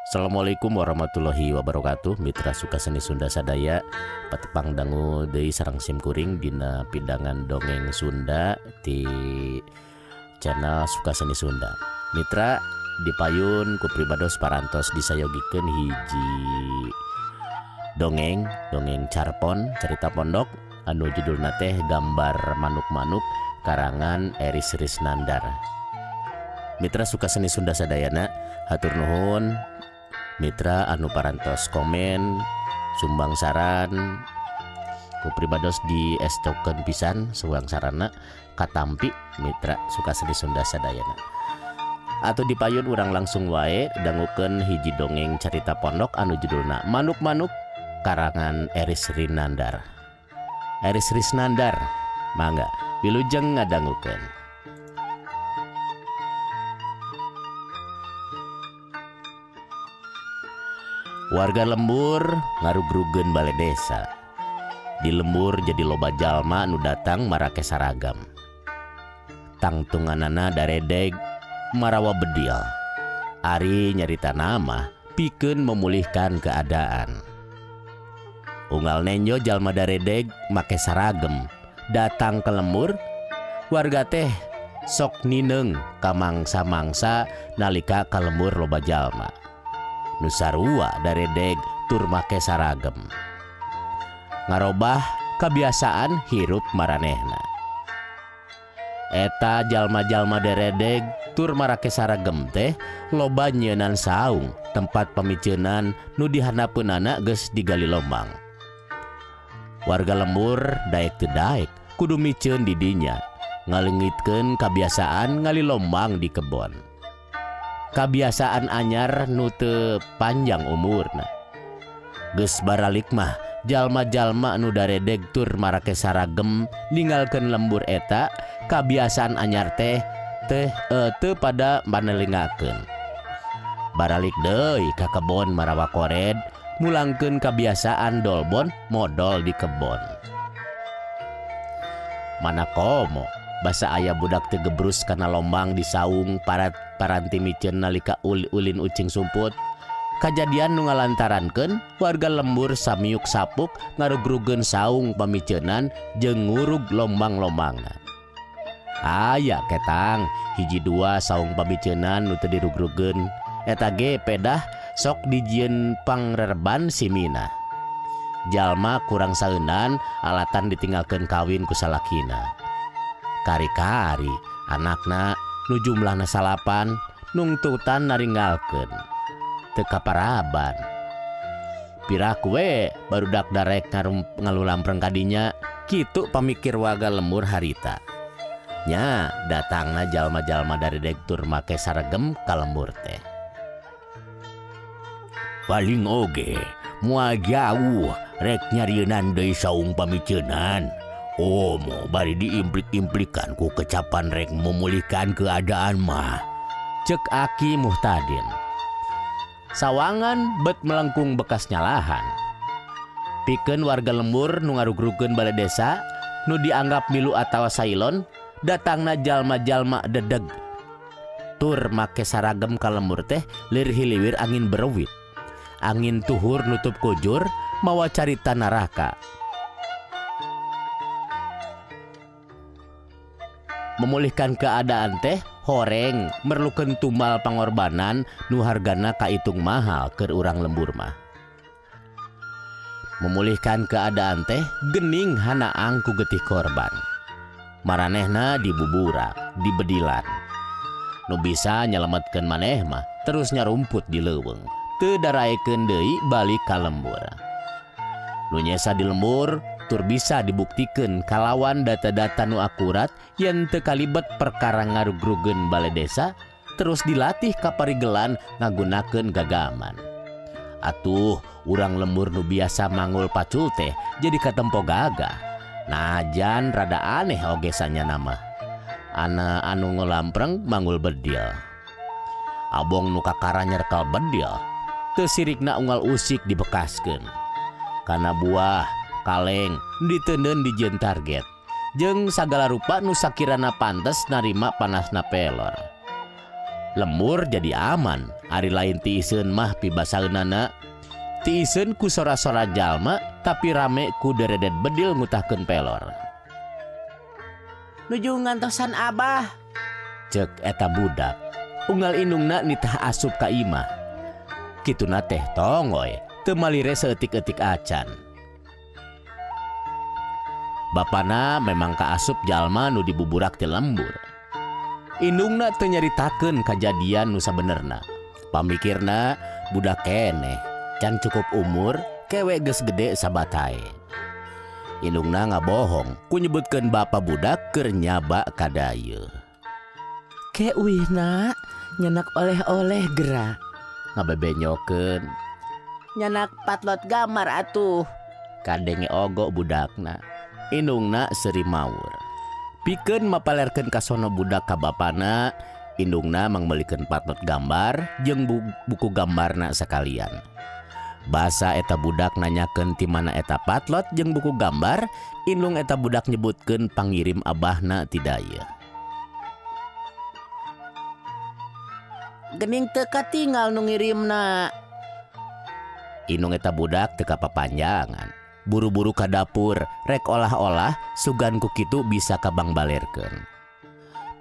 Assalamualaikum warahmatullahi wabarakatuh. Mitra Sukaseni Sunda sadaya, patepang dangu deui sareng sim kuring dina pidangan dongeng Sunda di channel Sukaseni Sunda. Mitra, dipayun ku pribados parantos disayogikeun hiji dongeng, dongeng carpon, cerita pondok anu judulna teh Gambar Manuk-manuk karangan Eris Risnandar. Mitra Sukaseni Sunda sadayana, hatur nuhun Mitra anu parantos komen, sumbang saran ku pribados diestokeun pisan sumbang sarana katampi Mitra Sukaseni Sunda sadayana. Atau dipayun urang langsung wae dangukeun hiji dongeng carita pondok anu judulna Manuk-manuk karangan Eris Rinandar. Eris Risnandar, mangga wilujeng ngadangukeun. Warga lembur ngarugrugeun bale desa. Di lembur jadi loba jalma nu datang marake saragam. Tangtunganana daredeg marawa bedil. Ari nyarita nama pikeun memulihkan keadaan. Unggal nenjo jalma daredeg make saragem datang ke lembur, warga teh sok nineung ka mangsa-mangsa nalika ka lembur loba jalma. Nu sarua daredeg tur make saragem. Ngarobah kebiasaan hirup maranehna. Eta jalma-jalma daredeg tur marake saragem teh loba nyeunan saung tempat pamiceunan nu dihanapeunana geus digali lombang. Warga lembur daek teu daek kudu miceun di dinya, ngaleungitkeun kabiasaan ngali lombang di kebon. Kabiasaan anyar nu teu panjang umurna. Geus baralik mah jalma-jalma nu daredeg tur marake saragem ninggalkeun lembur eta kabiasaan anyar teh teh teu pada manelingakeun. Baralik deui ka kebon marawa kored mulangkeun kabiasaan dolbon modol di kebon. Mana komo basa aya budak teu gebrus kana lombang di saung parat paranti miceun nalika ulin ucing sumput. Kajadian nu ngalantarankeun warga lembur samiuk sapuk ngarugrugeun saung pamiceunan jeung ngurug lombang-lombangna. Aya ketang hiji dua saung pamiceunan nu teu dirugrugeun eta ge pedah sok dijieun pangrerban simina. Jalma kurang saeunan alatan ditinggalkeun kawin ku salakina. Kari-kari anakna nu jumlahna salapan nungtutan naringgalkeun teu kaparaban. Piraku we barudak darek ngalulampreng kadinya kitu pamikir warga lembur harita. Nya datangna jalma-jalma daredeg tur make saragem ka lembur teh. Paling oge moal jauh rek nyarieunan deui saung pamiceunan. Omo bari diimplik-implikan ku kecapan rek memulihkan keadaan mah. Cek Aki Muhtadin. Sawangan bet melengkung bekas nyalahan. Pikeun warga lembur nu ngarugrugeun bale desa nu dianggap milu atawa sailon datangna jalma-jalma dedeg. Tur make saragem ka lembur teh lir hiliwir angin berewit. Angin tuhur nutup kujur mawa carita neraka. Memulihkan keadaan teh horeng merlukeun tumbal pangorbanan nu hargana kaitung mahal keur urang lembur mah. Memulihkan keadaan teh gening hanaang ku getih korban. Maranehna dibuburak, dibedilan. Nu bisa nyelametkeun maneh mah terus nyarumput di leuweung, teu daraekeun deui balik ka lembur. Nu nyesa di lembur tur bisa dibuktikeun kalawan data-data nu akurat yen teu kalibet perkara ngarugrugeun bale desa terus dilatih kaparigelan ngagunakeun gagaman. Atuh urang lembur nu biasa manggul pacul teh jadi katempo gagah. Najan rada aneh oge sanyana mah. Ana anu ngelampreng manggul bedil. Abong nu kakara nyerkel bedil teu sirikna unggal usik dibekaskeun. Kana buah kaleng diteundeun dijieun target jeung sagala rupa nu sakirana pantes narima panasna pelor. Lembur jadi aman, ari lain tiiseun mah pibasaeunana. Tiiseun ku sora-sora jalma tapi rame ku deredet bedil ngutahkeun pelor. Nuju ngantosan Abah, cek eta budak. Unggal indungna nitah asup ka imah. Kituna teh tongoy, teu malire saeutik-eutik acan. Bapana memang kaasup jalma nu dibuburak ti lembur. Indungna teu nyaritakeun kajadian nu sabenerna. Pamikirna budak keneh, can cukup umur, kewe geus gede sabatae. Indungna ngabohong ku nyebutkeun bapa budak keur nyaba ka dayeuh. Ke uihna nyanak oleh-oleh geura. Ngabebenyokeun. Nyanak patlot gambar atuh. Kadenge ogo budakna. Indungna seuri maur. Pikeun mapalerkeun kasono budak ka bapana, indungna mangmeulikeun patlot gambar jeung buku gambarna sakalian. Basa eta budak nanyakeun ti mana eta patlot jeung buku gambar, indung eta budak nyebutkeun pangirim abahna ti dayeuh. Gening teu katingal nu ngirimna. Indung eta budak teu kapapanjangan. Buru-buru ka dapur, rek olah-olah, sugan ku kitu bisa kabangbalerkeun.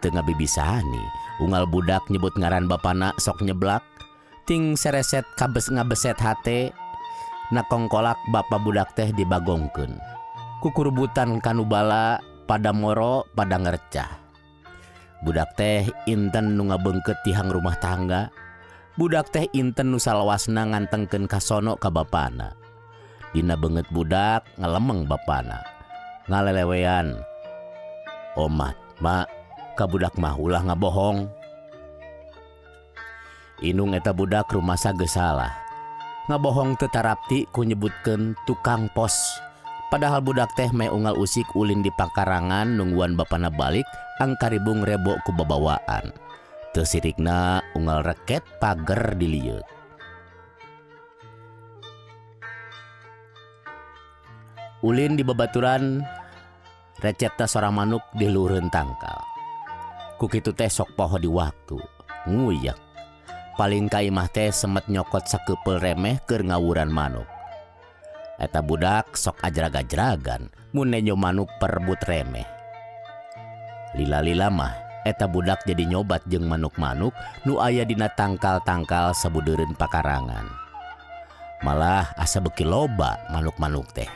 Teu ngabibisani, unggal budak nyebut ngaran bapana sok nyeblak, ting sereset kabes ngabeset hate, nakongkolak bapa budak teh dibagongkeun. Kukurubutan kanubala pada moro pada ngercah. Budak teh inten nu ngabeungkeut tihang rumah tangga. Budak teh inten nu salawasna ngantengkeun kasono ka bapana. Dina beungeut budak ngalemeng bapana. Ngalelewean. Omat, mak, ka budak mah ulah ngabohong. Indung eta budak rumasa geus salah. Ngabohong teu tarapti ku nyebutkeun tukang pos. Padahal budak teh meh unggal usik ulin di pakarangan nungguan bapana balik angkaribung rebo ku babawaan. Teu sirikna unggal reket pager dilieut. Ulin di babaturan recepta sora manuk di luhureun tangkal. Ku kitu teh sok poho di waktu, nguyak. Paling ka imah teh semet nyokot sakeupel remeh keur ngawuran manuk. Eta budak sok ajrag-ajragan mun nenjo manuk perebut remeh. Lila-lila mah eta budak jadi nyobat jeung manuk-manuk nu aya dina tangkal-tangkal sabudeureun pakarangan. Malah asa beuki loba manuk-manuk teh.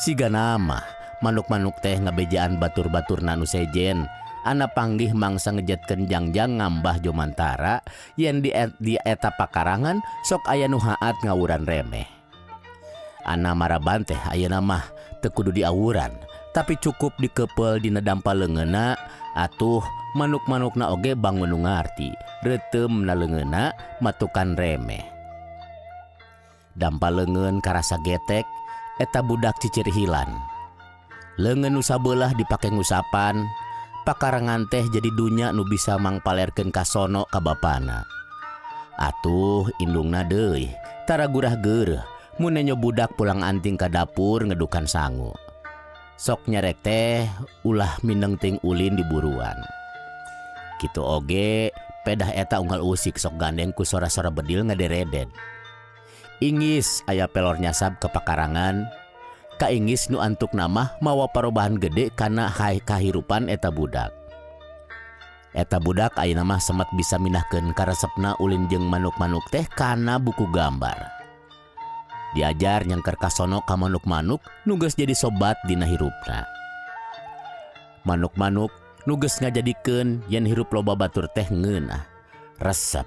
Sigana mah manuk-manuk teh ngabejaan batur-baturna nu sejen. Ana panggih mangsa ngejetkeun jangjang ngambah jomantara yen di eta pakarangan sok aya nu haat ngawuran remeh. Ana maraban teh ayeuna mah teu kudu diawuran, tapi cukup dikeupel dina dampa leungeunna atuh manuk-manukna oge bangun nu ngarti, reuteum na leungeunna matukan remeh. Dampa leungeun karasa getek, eta budak cicirhilan. Leungeun nu sabeulah dipake ngusapan, pakarangan teh jadi dunya nu bisa mangpalerkeun kasono ka bapana. Atuh indungna deui, tara gurah geureuh mun nenjo budak pulang anting ka dapur ngedukan sangu. Sok nyarek teh ulah mineng ting ulin di buruan. Kitu oge pedah eta unggal usik sok gandeng ku sora-sora bedil ngaderedet. Ingis aya pelor nyasab ke pakarangan. Kaingis nu antuk namah mawa parobahan gede kana kahirupan eta budak. Eta budak ayeuna mah semet bisa mindahkeun karesepna ulin jeung manuk-manuk teh kana buku gambar. Diajar nyangker kasono ka manuk-manuk nu geus jadi sobat dina hirupna. Manuk-manuk nu geus ngajadikeun yen hirup loba batur teh ngeunah, resep.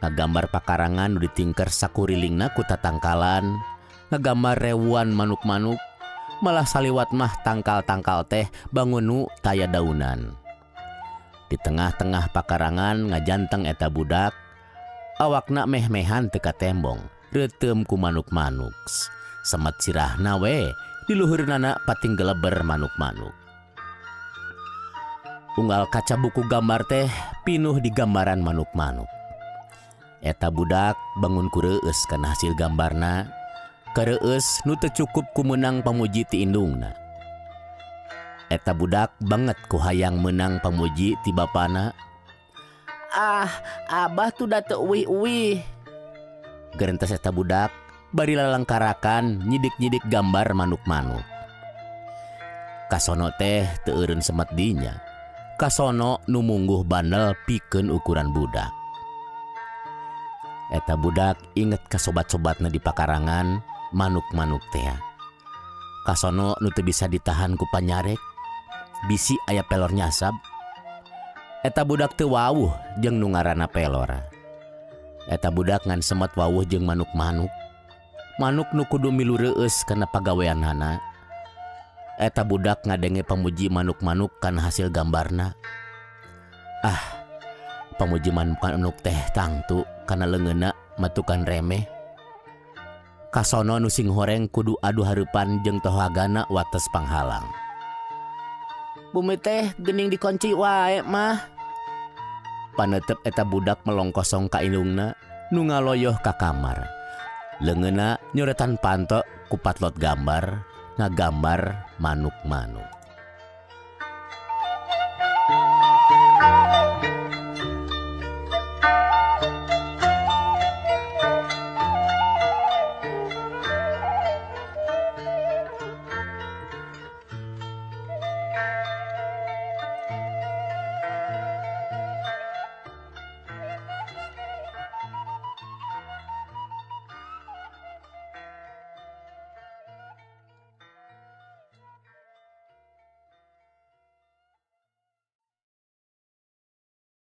Ngagambar pakarangan nu ditingker sakurilingna ku tatangkalan, ngagambar rewuan manuk-manuk, malah saliwat mah tangkal-tangkal teh bangun nu taya daunan. Di tengah-tengah pakarangan ngajanteng eta budak, awakna meh-mehan teu katembong, reuteum ku manuk-manuk. Semet sirahna we, di luhureunana pating geleber manuk-manuk. Unggal kaca buku gambar teh pinuh di gambaran manuk-manuk. Eta budak bangun ku reueus kana hasil gambarna, kareueus nu teu cukup ku meunang pamuji ti indungna. Eta budak banget ku hayang meunang pamuji ti bapana. Ah, Abah tuh da teu uwih-uwih. Gerentes eta budak bari lalangkarakan nyidik-nyidik gambar manuk-manuk. Kasono teh teu eureun semet dinya. Kasono nu mungguh bandel pikeun ukuran budak. Eta budak inget ka sobat-sobatna di pakarangan manuk-manuk tea. Kasono nu teu bisa ditahan ku panyarek, bisi aya pelor nyasab. Eta budak teu wawuh jeung nu ngaranna pelor. Eta budak ngan semet wawuh jeung manuk-manuk. Manuk nu kudu milu reueus kana pagaweanana. Eta budak ngadenge pamuji manuk-manuk kana hasil gambarna. Ah, pamuji manuk-manuk teh tangtu kana leungeunna matukan remeh. Kasono nu singhoreng kudu adu hareupan jeung tohagana wates panghalang. Bumi teh geuning dikunci wae mah. Panetep eta budak melong kosong ka indungna nu ngaloyoh ka kamar. Leungeunna nyoretan panto ku patlot gambar, ngagambar manuk-manuk.